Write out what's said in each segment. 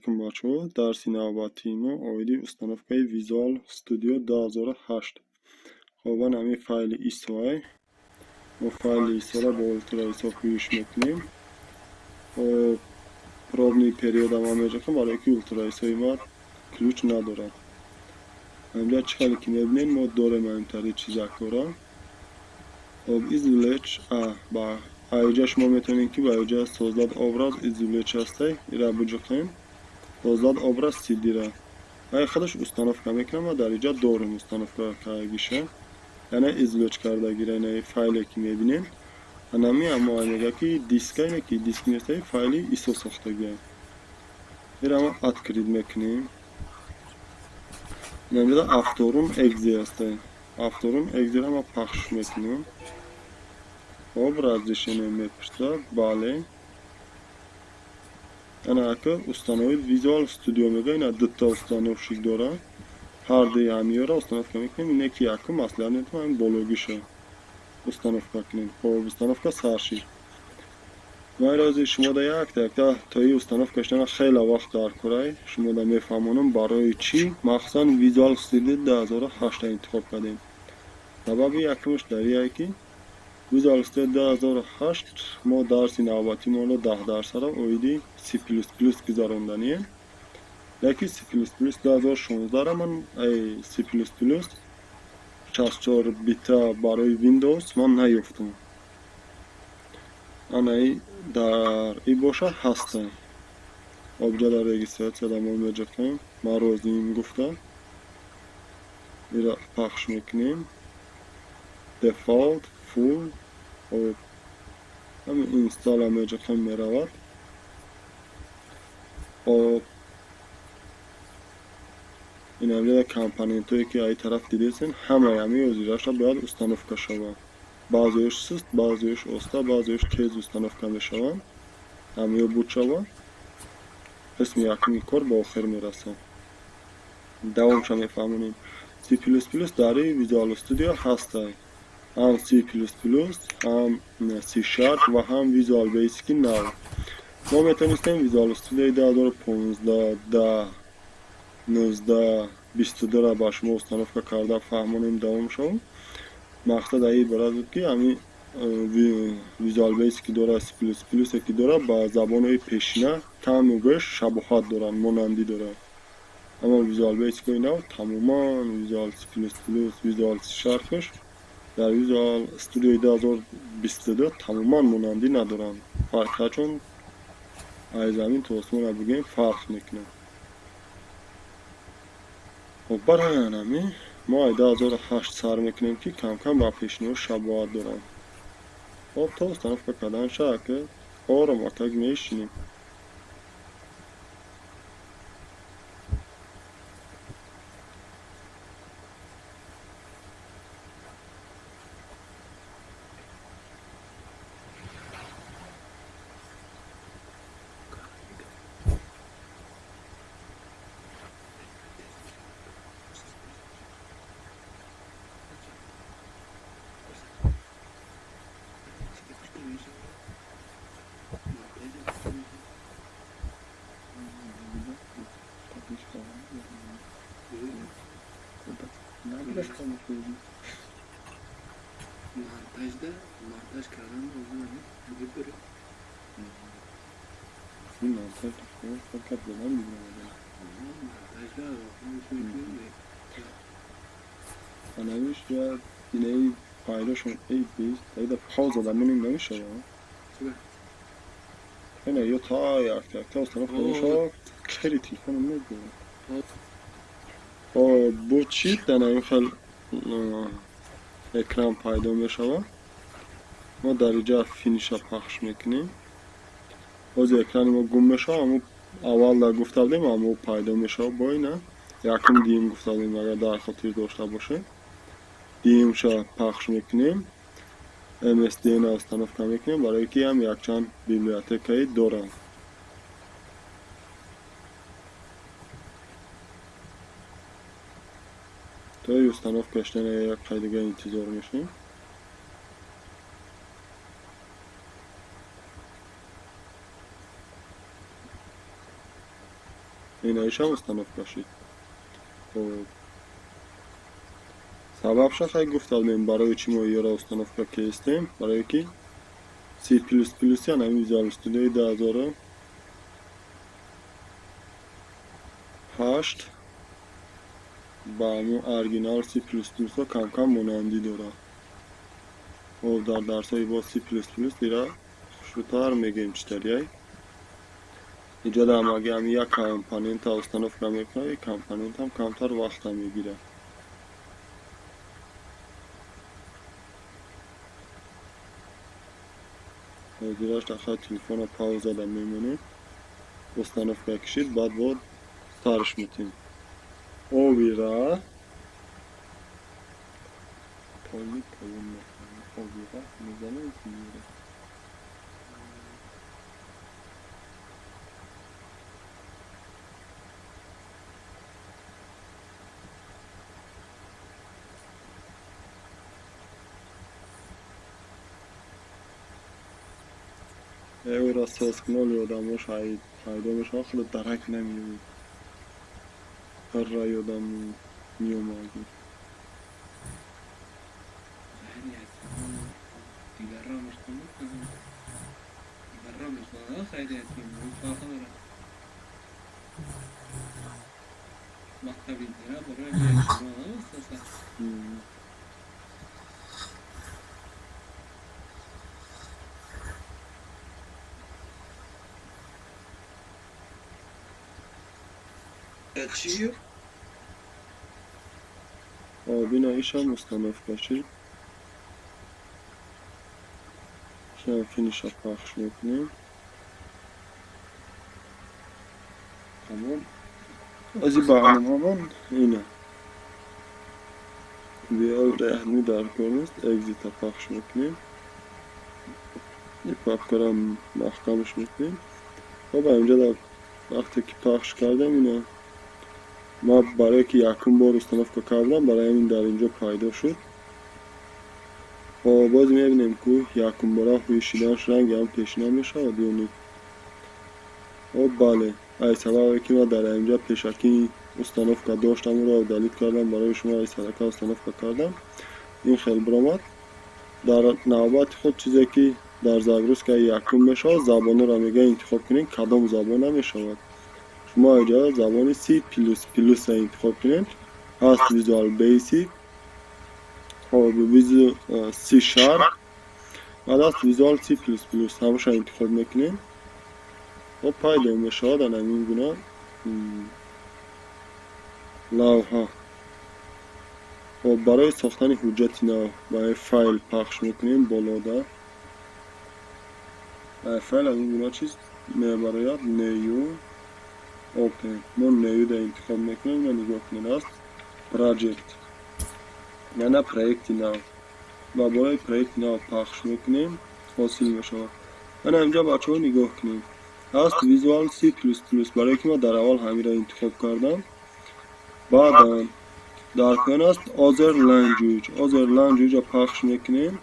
Алайкум, бачаҳо. Дарси навбатии мо оиди установкаи Visual Studio 2008. Хоб, ана ҳамин файли ISO. Мо файли ISO-ро бо Ultra ISO кӯшиш мекунем. Хоб, пробный периодам ҳам меҷакам, барои ки Ultra ISO-и ма ключ надорад. Ҳаминҷа чӣ хеле ки мебинед, мо дорем ҳамин тари чизакҳоро. Хоб, извлечь а ба аиҷа шумо метавонед, ки ба иҷа создать образ извлечь ҳастай, ира биҷуқем. Создать образ CD-ра. Ай худаш установка мекунам, ва дар иҷа дорем установка кардагиша. Яъне извлечь кардагира инаи файле ки мебинем. Анами аммо мега, ки диска ине ки диск нестай, файли ISO сохтагия. Ира мо открыть мекунем. Инамҷода autorun exe ҳастай. Autorun exe-ра ма пахш мекунем. Хоб, разрешение мепурсад. Бале. Ана ака установить Visual Studio мега, ина дута установщик дора. Ҳар дуи ҳамиёра установка мекунем. Ине ки якум маслиҳат метавонам ҳамин бологиша установка кунем. Хоб, установка сар шид. Ман рози шумода якта якта то и установка шудана хеле вақт дар корай. Шумода мефаҳмонам, барои чӣ махсусан Visual Studio 2008 интихоб кардем. Сабаби якумаш дар ие, ки Visual Studio 2008 мо дарси навбатимонро 10 дарсаро оиди C++ гузаронданием. Лекин C++ 2016 ман C++ 64 бита барои Windows ман наёфтам. Анаи дар и боша ҳаста. Обҷа дар регистрацияда мо меҷақем. Ман розиим гуфта. Ира пахш мекунем. Default, full, хоб, ҳамин install меҷақем, меравад. Хоб, инамҷода компонентҳое ки аи тараф дидесен, ҳамаи ҳамин озираша бояд установка шавад. Баъзеёш суст, баъзеёш оста, баъзеёш тез установка мешаванд. Ҳамиё буд шавад. Қисми якуми кор ба охир мерасад. Давомша мефаҳмонем. C++ дар Visual Studio ҳастай. Ҳам C++, ҳам C Sharp ва ҳам Visual Basic нав. Мо метавонистем Visual Studio 2015, 10, 19, 22-ра ба шумо установка карда фаҳмонем, давом шавем. Мақсад аи иборат буд, ки ҳамин Visual Basic ки дора, C++ ки дора, ба забонҳои пешина каму беш шабоҳат доранд, монандӣ доранд. Аммо Visual Basic-ҳои нав тамоман Visual C++, Visual C Sharp-ш дар Visual Studio 2022 тамоман монандӣ надоранд. Фарқиятшон аз замин то осмона бигӯем фарқ мекунад. Хоб, барои ҳамин мо ай 2008 сар мекунем, ки кам-кам ба пешиниҳо шабоҳат доранд. Хоб, то установка карданша ака ором акак мешинем. Монтажда монтаж кардан лозим нест. Ин монтаж фақат задан мегӯям. Монтажда мекунем. Анавиш я инаи файлошон эй бист таида пауза дамонем намешава. Ина ё та якта якта установка мешава, кери телефоном мегӯям. Бо чӣ дар ин хел экран пайдо мешавад. Мо дар иҷа финиша пахш мекунем. Ҳозир экрани мо гум мешавад, аммо аввал дар гуфта будем, аммо пайдо мешавад бо ина. Якум дуюм гуфта будем, агар дар хотир дошта бошед. Дуюмша пахш мекунем. MSDN установка мекунем, барое ки ҳам якчанд библиотекаи дорад. То установка шудана як қайдига интизор мешавем. Инаишам установка шид. Хоб, сабабша хай гуфта будем, барои чӣ мо ёра установка кестем: барое ки C++ яъне Visual Studio 2008 ба ҳамун оригинал C++ камкам монандӣ дорад. Хоб, дар дарсҳои бо C++ ира хушрӯтар мегӯем, чӣ тариай. Иҷода ҳамаги ҳами як компонента установка мекунад, як компонентам камтар вақта мегирад. Ҳозираш дахай телефона паузада мемонем, установка кишид, баъд бо сарш метем. Овира поли поён мекунем, овира мезанем, мера. Эура соскноли одамош пайдо мешавад, худо дарак намеёбед. Ҳарра ёдам меомадӣ. Дигар рамеш дигар рамеш хайриятӣ фарқ надорад. Мактаби дира барои шумо. Чӣ? Бина, ишам установка шид. Шам финиша пахш мекунем. Тамом. Аз ин барномаамон ина. Биё, дар кор нест, exit а пахш мекунем. Ин папкара маҳкамаш мекунем. Хоб, инҷа вақте ки пахш кардем, ина ман барое ки якум бор установка кардам, барои ҳамин дар инҷо пайдо шуд. Хоб, боз мебинем, ку якумбора ҳуи шиданаш ранги ҳам пешина мешавад ё не. Хоб, бале, ай сабабе ки ман дар инҷа пешакӣ установка доштам, ӯро удалить кардам, барои шумо ай садака установка кардам, ин хел биромад. Дар навбати худ чизе ки дар загрузкаи якум мешавад, забонҳоро мегӯяд интихоб кунед, кадом забона мешавад. Шумо инҷа забони C++ интихоб кунед. Ҳаст Visual Basic, хоб, Visual C#, баъд аст Visual C++, ҳамаша интихоб мекунем. Хоб, пайдо мешавад ана ҳамин гуна лавҳа. Хоб, барои сохтани ҳуҷҷати нав ба файл пахш мекунем болода. Файл аз ин гуна чиз мебарояд, New, Open. Мо New-да интихоб мекунем. Ина нигоҳ кунед, аст Project, яъне проекти нав. Ба болои проекти нав пахш мекунем, ҳосил мешавад. Ана инҷа, бачаҳо, нигоҳ кунед, ҳаст Visual C++, барое ки ман дар аввал ҳаминро интихоб кардам. Баъдан дар поён аст Other Language. Other Language пахш мекунем,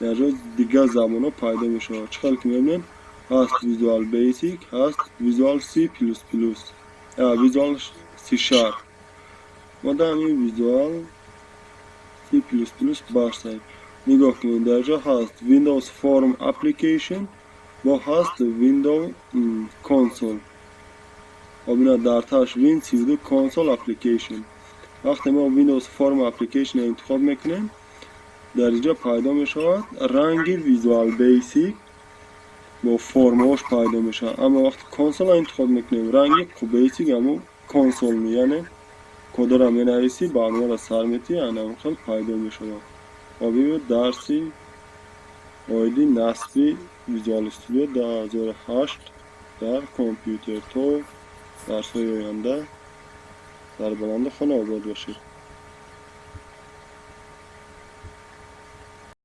дар ҷо дигар забонҳо пайдо мешавад. Чӣ хел ки мебинем, ҳаст Visual Basic, ҳаст Visual C++, Visual C#. Мо дар ҳамин Visual C++ барсаем. Нигоҳ кунед, дар ҷо ҳаст Windows Form Application, бо ҳаст Windows Console. Хоб, ина дар таш Win32 Console Application. Вақте мо Windows Form Application интихоб мекунем, дар инҷо пайдо мешавад ранги Visual Basic, бо формаош пайдо мешавад. Аммо вақте консола интихоб мекунем, ранги Basic, ҳамун консол, яъне кодора менависӣ, барномаро сар метиҳӣ, ана хел пайдо мешавад. Хоб, дарси оиди насби Visual Studio 2008 дар компютер. То дарсҳои оянда сарбаланду хонаобод бошед.